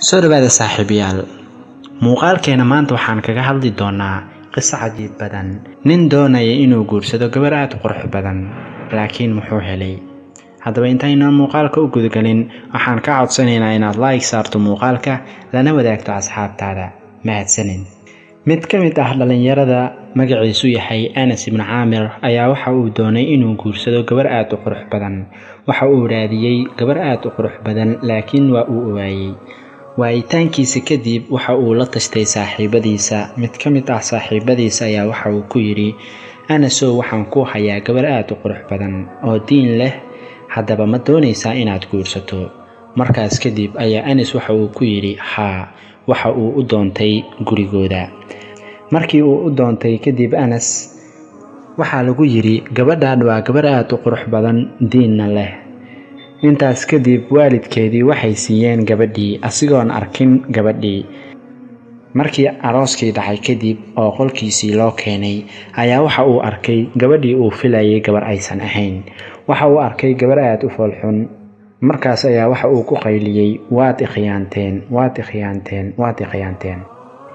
Soo dhawaada saaxiibayaal. Muuqaalkeena maanta waxaan kaga hadli doonaa qiso cajiib badan. Nin doonaya inuu guursado gabar aad u qurux badan, laakiin muxuu helay? Haddaba intaynaan muuqaalka u gudagelin, waxaan ka codsanaynaa inaad like saarto muuqaalka, lana wadaagto asxaabtaada. Mahadsanid. Mid ka mid ah dhalinyarada magaciisu yahay Anas ibn Caamir ayaa waxa uu doonay inuu guursado gabar aad u qurux badan. Waxa uu raadiyey gabar aad u qurux badan, laakiin waa uu waayey. Waayitaankiisa kadib waxa uu la tashtay saaxiibadiisa. Mid ka mid ah saaxiibadiisa ayaa waxa uu ku yidhi, "Anasow, waxaan ku hayaa gabar aad u qurux badan oo diin leh, haddaba ma doonaysaa inaad guursato?" Markaas kadib ayaa Anas waxa uu ku yidhi, "Haa." Waxa uu u doontay gurigooda. Markii uu u doontay kadib Anas, waxaa lagu yidhi, "Gabadhan waa gabar aad u qurux badan, diinna leh." Intaas kadib waalidkeedii waxay siiyeen gabadhii asigoon arkin gabadhii. Markii arooskii dhacay kadib oo qolkiisii loo keenay ayaa waxa uu arkay gabadhii uu filayay gabar aysan ahayn. Waxa uu arkay gabar aad u foolxun. Markaas ayaa waxa uu ku qayliyey, "Waad i khiyaanteen, waad i khiyaanteen, waad i khiyaanteen."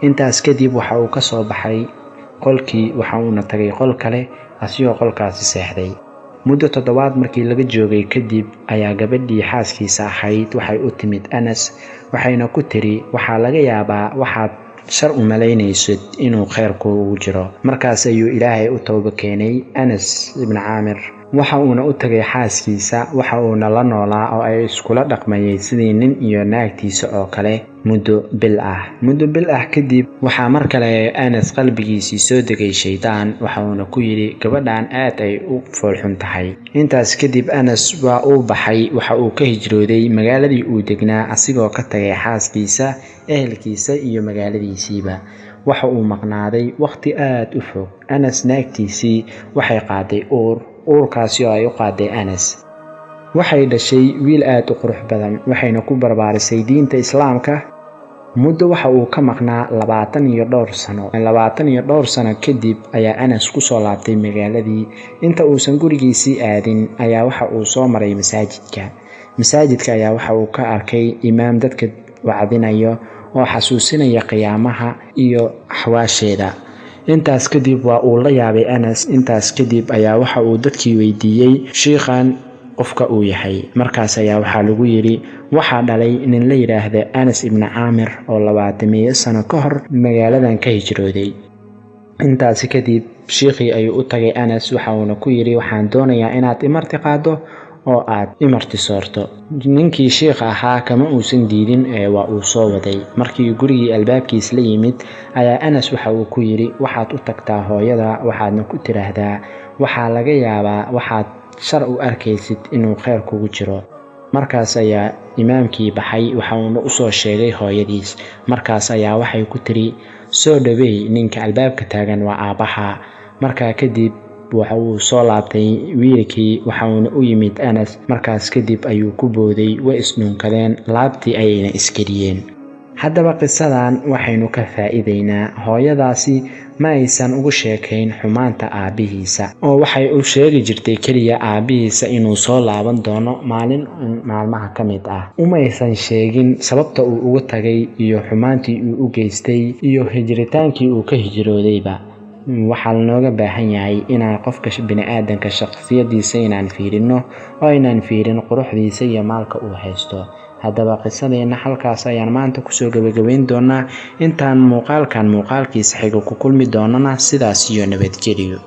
Intaas kadib waxa uu ka soo baxay qolkii, waxa uuna tagay qol kale, asigoo qolkaasi seexday. Muddo toddobaad markii laga joogay kadib ayaa gabadhii xaaskiisa ahayd waxay u timid Anas, waxayna ku tiri, "Waxaa laga yaabaa waxaad shar u malaynaysid inuu khayr kuugu jiro." Markaas ayuu Ilaahay u toobo keenay Anas ibn Caamir. Waxa uuna u tagay xaaskiisa, waxa uuna la noolaa oo ay iskula dhaqmayay sidii nin iyo naagtiisa oo kale muddo bil ah. Muddo bil ah kadib waxaa mar kale Anas qalbigiisii soo degay shaydaan, waxa uuna ku yidhi, "Gabadhan aad ay u foolxun tahay." Intaas kadib Anas waa uu baxay, waxa uu ka hijrooday magaaladii uu degnaa, asigoo ka tagay xaaskiisa, ehelkiisa iyo magaaladiisiiba. Waxa uu maqnaaday waqti aad u fog. Anas naagtiisii waxay qaaday uur, uurkaasi oo ay u qaaday Anas. Waxay dhashay wiil aad u qurux badan, waxayna ku barbaarisay diinta Islaamka. Muddo waxa uu ka maqnaa 22 sano. 22 sano kadib ayaa Anas ku soo laabtay magaaladii. Inta uusan gurigiisii aadin ayaa waxa uu soo maray masaajidka. Masaajidka ayaa waxa uu ka arkay imaam dadka wacdinayo oo xasuusinaya qiyaamaha iyo axwaasheeda. Intaas kadib waa uu la yaabay Anas. Intaas kadib ayaa waxa uu dadkii weydiiyey shiikhan qofka uu yahay. Markaas ayaa waxaa lagu yidhi, waxaa dhalay nin la yidhaahda Anas ibn Caamir oo 20 sano ka hor magaaladan ka hijrooday. Intaasi kadib shiikhii ayuu u tagay Anas, waxa uuna ku yidhi, "Waxaan doonayaa inaad i marti qaaddo oo aad i marti soorto." Ninkii shiikha ahaa kama uusan diidin ee waa uu soo waday. Markii gurigii albaabkiis la yimid ayaa Anas waxa uu ku yidhi, "Waxaad u tagtaa hooyada, waxaadna ku tiraahdaa, waxaa laga yaabaa waxaad shar u arkaysid inuu khayr kugu jiro." Markaas ayaa imaamkii baxay, waxa uuna u soo sheegay hooyadiis. Markaas ayaa waxay ku tiri, "Soo dhaweey ninka albaabka taagan, waa aabbaha." Markaa kadib waxa uu soo laabtay wiilkii, waxa uuna u yimid Anas. Markaas kadib ayuu ku booday, way isdhunkadeen, laabtii ayayna isgeliyeen. Haddaba qisadan waxaynu ka faa'iidaynaa, hooyadaasi ma aysan ugu sheekayn xumaanta aabbihiisa, oo waxay u sheegi jirtay keliya aabbihiisa inuu soo laaban doono maalin maalmaha ka mid ah. Umaysan sheegin sababta uu ugu tagay iyo xumaantii uu u geystay iyo hijritaankii uu ka hijroodayba. Waxaa lanooga baahan yahay inaan qofka bini'aadanka shakhsiyadiisa inaan fiirino oo aynaan fiirin quruxdiisa iyo maalka uu haysto. Haddaba qisadeenna halkaas ayaan maanta kusoo gabagabayn doonaa. Intaan muuqaalkan muuqaalkiisa xiga ku kulmi doonana, sidaas iyo nabadgelyo.